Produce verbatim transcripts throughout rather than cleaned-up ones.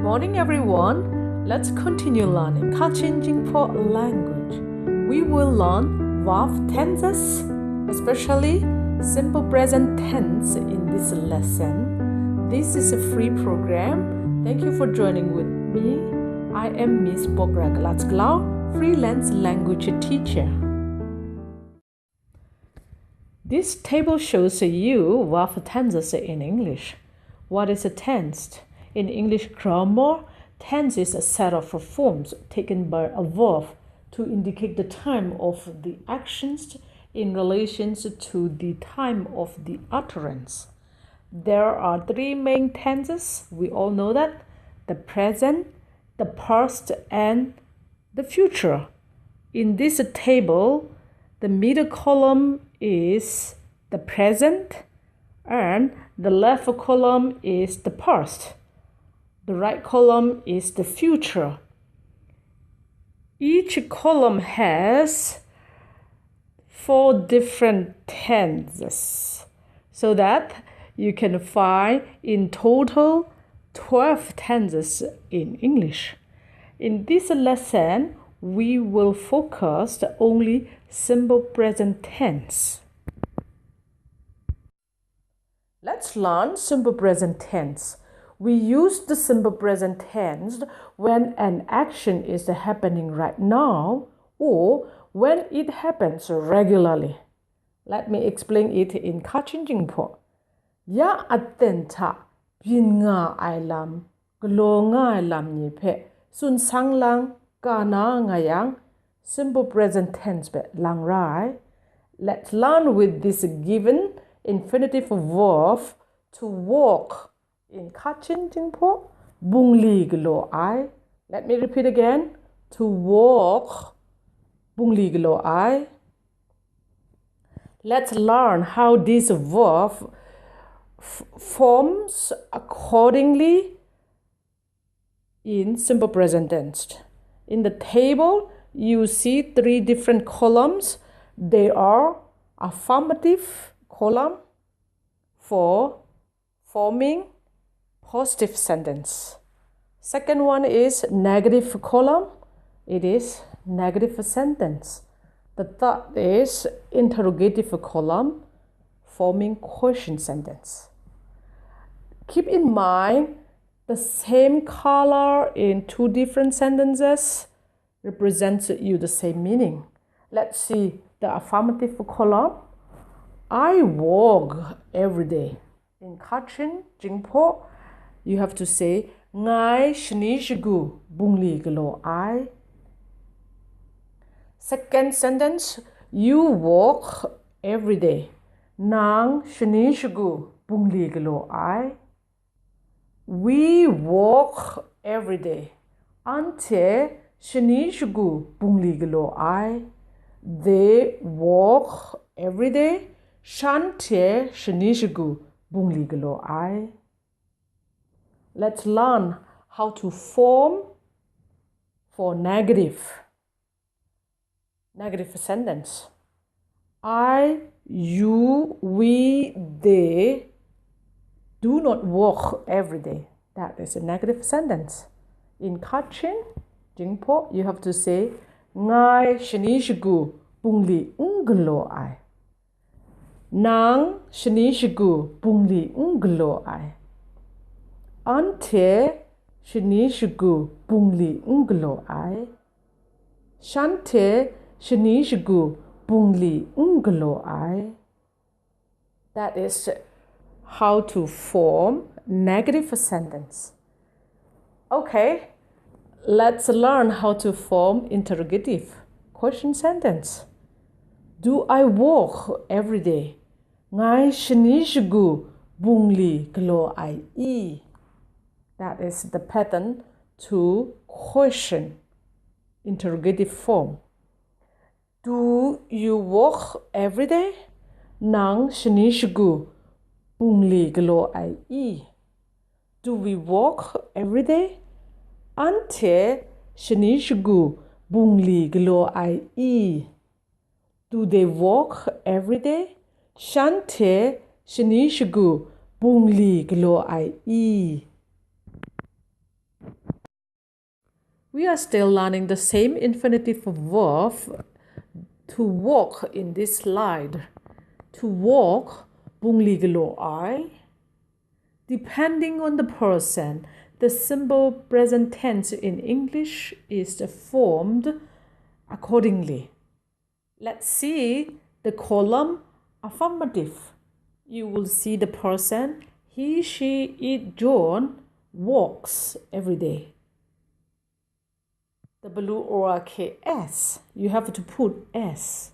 Morning, everyone. Let's continue learning Kachin Jingpho language. We will learn verb tenses, especially simple present tense in this lesson. This is a free program. Thank you for joining with me. I am Miss Bokra Galatsglau, freelance language teacher. This table shows you verb tenses in English. What is a tense? In English grammar, tense is a set of forms taken by a verb to indicate the time of the actions in relation to the time of the utterance. There are three main tenses, we all know that: the present, the past, and the future. In this table, the middle column is the present, and the left column is the past. The right column is the future. Each column has four different tenses, so that you can find in total twelve tenses in English. In this lesson, we will focus only simple present tense. Let's learn simple present tense. We use the simple present tense when an action is happening right now or when it happens regularly. Let me explain it in Kachin Jingpho. Ya aten hta byin nga ai lam, galaw nga ai lam ni hpe tsun sang lang ka na nga yang, simple present tense hpe lang ra ai. Let's learn with this given infinitive verb: to walk in Kachin Jingpho, bungli galaw ai. Let me repeat again. To walk, bungli galaw ai. Let's learn how this verb f- forms accordingly in simple present tense. In the table, you see three different columns. They are affirmative column for forming positive sentence. Second one is negative column. It is negative sentence. The third is interrogative column, forming question sentence. Keep in mind, the same color in two different sentences represents you the same meaning. Let's see the affirmative column. I walk every day. In Kachin Jingpho, you have to say, ngai shani shagu bungli galaw ai. Second sentence, you walk every day. Nang shani shagu bungli galaw ai. We walk every day. Anhte shani shagu bungli galaw ai. They walk every day. Shanhte shani shagu bungli galaw ai. Let's learn how to form for negative. Negative sentence. I, you, we, they do not walk every day. That is a negative sentence. In Kachin Jingpho, you have to say, ngai shani shagu bungli n galaw ai. Nang shani shagu bungli n galaw ai. Anhte shani shagu bungli n galaw ai. Shanhte shani shagu bungli n galaw ai. That is how to form negative sentence. Okay, let's learn how to form interrogative question sentence. Do I walk every day? Ngai shani shagu bungli galaw ai i? That is the pattern to question, interrogative form. Do you walk every day? Nang shani shagu bungli galaw ai i? Do we walk every day? Anhte shani shagu bungli galaw ai i? Do they walk every day? Shanhte shani shagu bungli galaw ai i? We are still learning the same infinitive verb to walk in this slide. To walk, bungli galaw ai. Depending on the person, the simple present tense in English is formed accordingly. Let's see the column affirmative. You will see the person, he, she, it, John walks every day. W O R K S, you have to put S.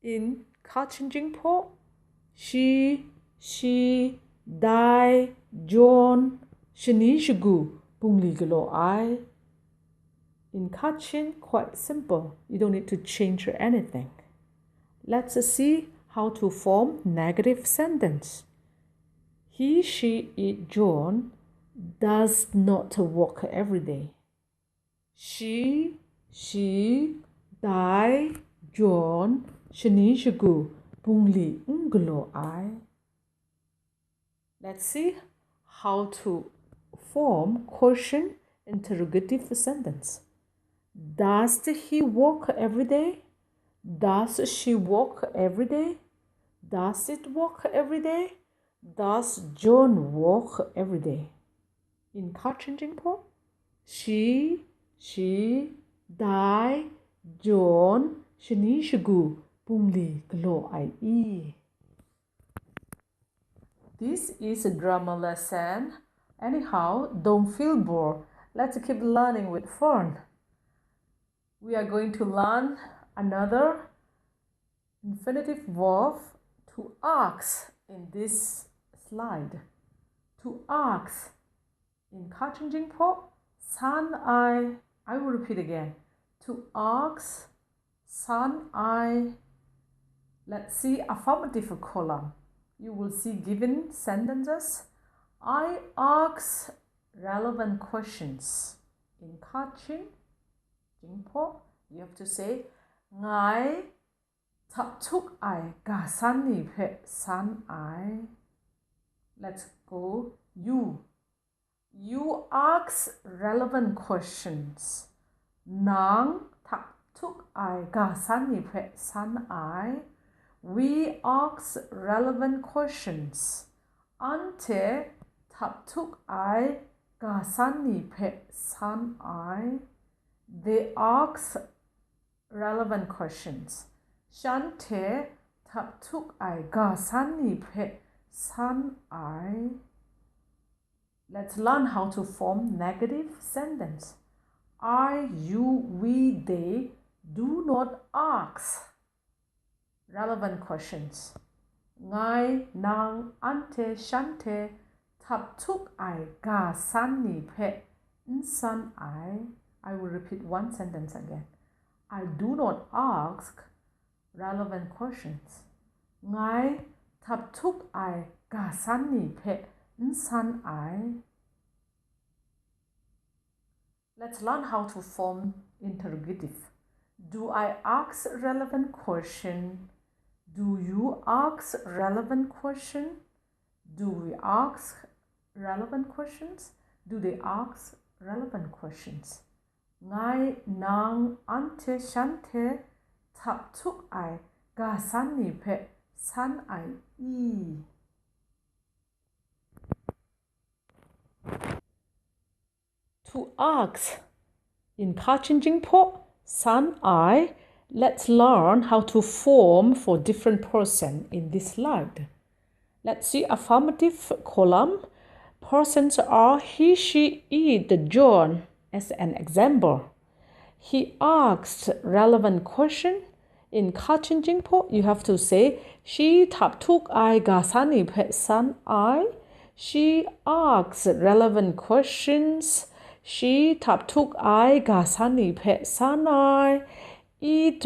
In Kachin Jingpo, she, she, dai, John, shani shagu, bungli galaw ai. In Kachin, quite simple. You don't need to change anything. Let's see how to form negative sentence. He, she, it, John does not walk every day. She, she, dai, John, shani shagu, bungli n galaw ai. Let's see how to form question interrogative sentence. Does he walk every day? Does she walk every day? Does it walk every day? Does John walk every day? In Kachin Jingpo, she, she, dai, John, shani shagu, bungli galaw ai i. This is a grammar lesson. Anyhow, don't feel bored. Let's keep learning with fun. We are going to learn another infinitive verb, to ask, in this slide. To ask. In Kachin Jingpo, san ai. I will repeat again. To ask, san ai. Let's see affirmative column. You will see given sentences. I ask relevant questions. In Kachin Jingpo, you have to say, ngai htap htuk ai ga san ni hpe san ai. Let's go. You. You ask relevant questions. Nang htap htuk ai ga san ni hpe san ai. We ask relevant questions. Anhte htap htuk ai ga san ni hpe san ai. They ask relevant questions. Shanhte htap htuk ai ga san ni hpe san ai. Let's learn how to form negative sentence. I, you, we, they do not ask relevant questions. Ngai, nang, anhte, shanhte htap htuk ai ga san ni hpe n san ai. I will repeat one sentence again. I do not ask relevant questions. Ngai htap htuk ai ga san ni hpe n san ai. Let's learn how to form interrogative. Do I ask relevant question? Do you ask relevant question? Do we ask relevant questions? Do they ask relevant questions? Ngai, nang, anhte, shanhte htap htuk ai ga san ni hpe san ai i? To ask. In Kachin Jingpo, san ai. Let's learn how to form for different person in this slide. Let's see affirmative column. Persons are he, she, it, John as an example. He asked relevant question. In Kachin Jingpo, you have to say, she htap htuk ai ga san ni hpe san ai. She asks relevant questions. She htap htuk ai ga san ni hpe san ai. It,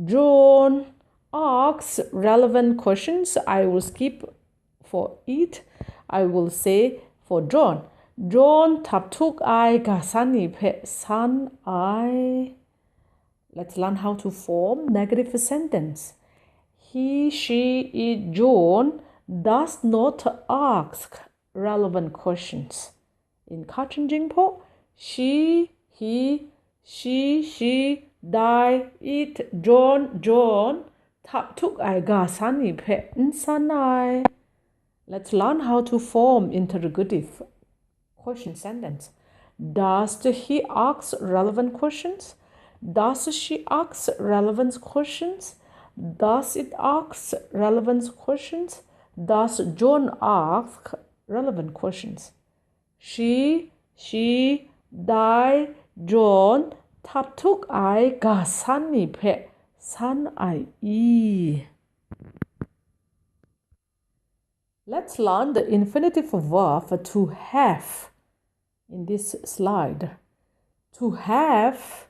John asks relevant questions. I will skip for it. I will say for John. John htap htuk ai ga san ni hpe san ai. Let's learn how to form negative sentence. He, she, it, John does not ask relevant questions. In Kachin Jingpo, She, he, she, she, dai, it, John, John, tap htuk ai ga san ni hpe n san ai. Let's learn how to form interrogative question sentence. Does he ask relevant questions? Does she ask relevant questions? Does it ask relevant questions? Does John ask relevant questions? She, she, dai, John, tap htuk ai ga san ni hpe san ai i. Let's learn the infinitive verb to have in this slide. To have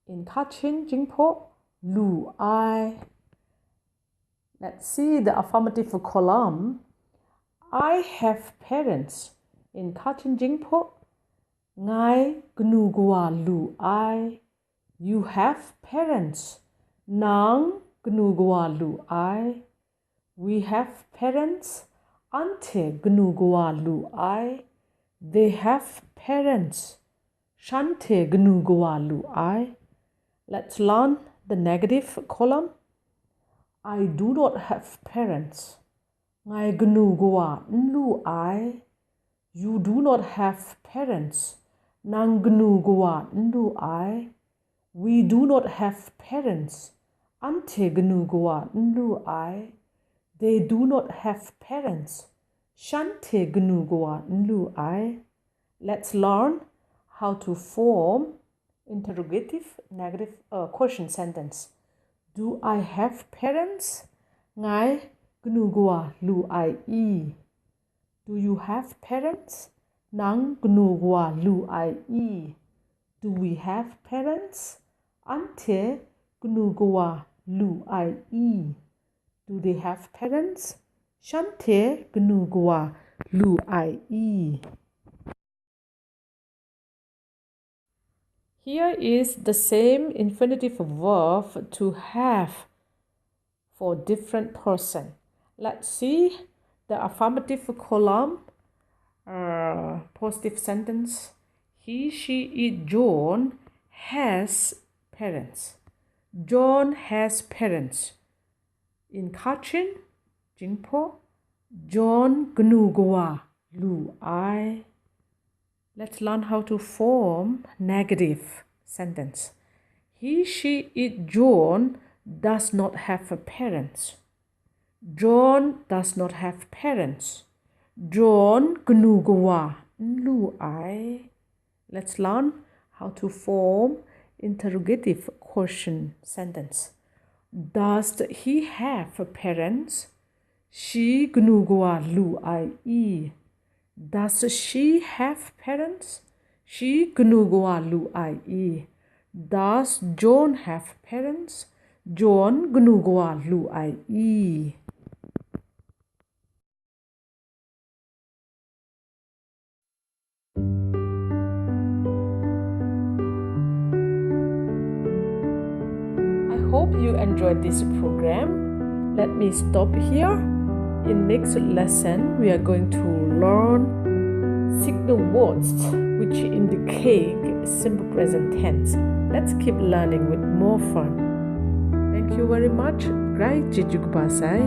in Kachin Jingpo, lu ai. Let's see the affirmative column. I have parents in Kachin Jingpo, ngai kanu kawa lu ai. You have parents, nang kanu kawa lu ai. We have parents, anhte kanu kawa lu ai. They have parents, shanhte kanu kawa lu ai. Let's learn the negative column. I do not have parents. Ngai kanu kawa n lu ai. You do not have parents. Nang kanu kawa n lu ai. We do not have parents. Anhte kanu kawa n lu ai. They do not have parents. Shanhte kanu kawa n lu ai. Let's learn how to form interrogative negative uh, question sentence. Do I have parents? Ngai kanu kawa lu ai i. Do you have parents? Nang kanu kawa lu ai i. Do we have parents? Anhte kanu kawa lu ai i. Do they have parents? Shanhte kanu kawa lu ai i. Here is the same infinitive verb to have for different person. Let's see the affirmative column, uh, positive sentence. He, she, it, John has parents. John has parents. In Kachin Jingpo, John kanu kawa lu ai. Let's learn how to form negative sentence. He, she, it, John does not have a parents. John does not have parents. John kanu kawa n lu ai. Let's learn how to form interrogative question sentence. Does he have parents? Shi kanu kawa lu ai i? Does she have parents? Shi kanu kawa lu ai i? Does John have parents? John kanu kawa lu ai i? I hope you enjoyed this program. Let me stop here. In next lesson, we are going to learn signal words which indicate simple present tense. Let's keep learning with more fun. Thank you very much. Grai chyeju kaba sai.